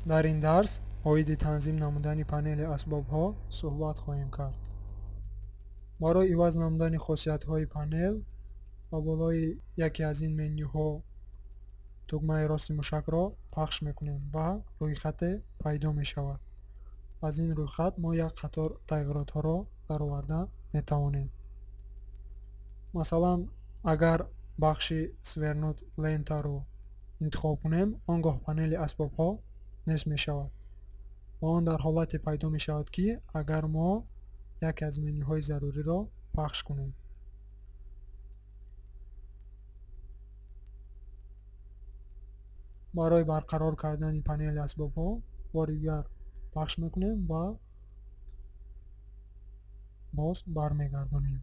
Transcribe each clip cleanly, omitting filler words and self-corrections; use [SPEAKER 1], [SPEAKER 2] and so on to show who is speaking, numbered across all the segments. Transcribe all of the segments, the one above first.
[SPEAKER 1] Дар ин дарс оиди танзим намудани панели асбобҳо суҳбат хоҳем кард. Барои иваз намудани хосиятҳои панел ба болои яке аз ин менюҳо тугмаи рости мушакро пахш мекунем ва рӯйхате пайдо мешавад. Аз ин рӯйхат мо як қатор тағйиротҳоро дароварда метавонем. Масалан, агар бахши «Свернуть лентаро» интихоб кунем, он гоҳ панели асбобҳо нест мешавад ва он дар ҳолате пайдо мешавад, ки агар мо яке аз менюҳои заруриро пахш кунем. Барои барқарор кардани панели асбобҳо бори дигар пахш мекунем ва боз бармегардонем.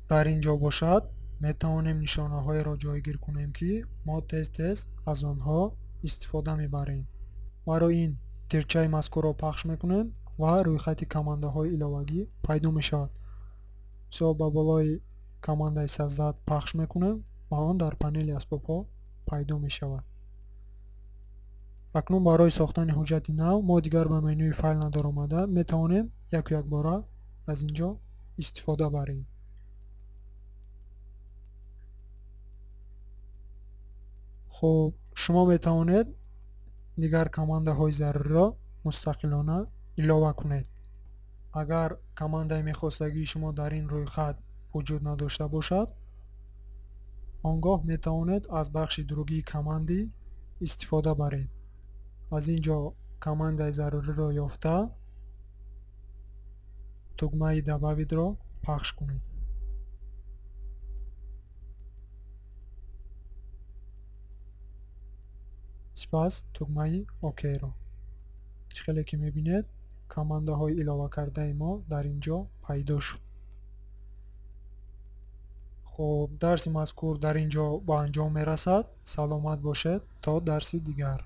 [SPEAKER 1] Дар ин ҷо бошад, метавонем нишонаҳоеро ҷойгир кунем, ки мо тез-тез аз онҳо истифода мебарем. Барои ин тирчаи мазкурро пахш мекунем ва рӯйхати командаҳои иловагӣ пайдо мешавад. Мисол, ба болои командаи «Создать» пахш мекунем ва он дар панели асбобҳо пайдо мешавад. Акнун барои сохтани ҳуҷҷати нав мо дигар ба менюи «Файл» надаромада метавонем яку якбора аз ин ҷо истифода барем. Хуб, шумо метавонед дигар командаҳои заруриро мустақилона илова кунед. Агар командаи мехостагии шумо дар ин рӯйхат вуҷуд надошта бошад, он гоҳ метавонед аз бахши «Другие команды» истифода баред. Аз ин ҷо командаи заруриро ёфта, тугмаи «Добавить»-ро пахш кунед. Сипас тугмаи «Окей»-ро. Чӣ хеле ки мебинед, командаҳои иловакардаи мо дар ин ҷо пайдо шуд. Хуб, дарси мазкур дар ин ҷо ба анҷом мерасад. Саломат бошед то дарси дигар.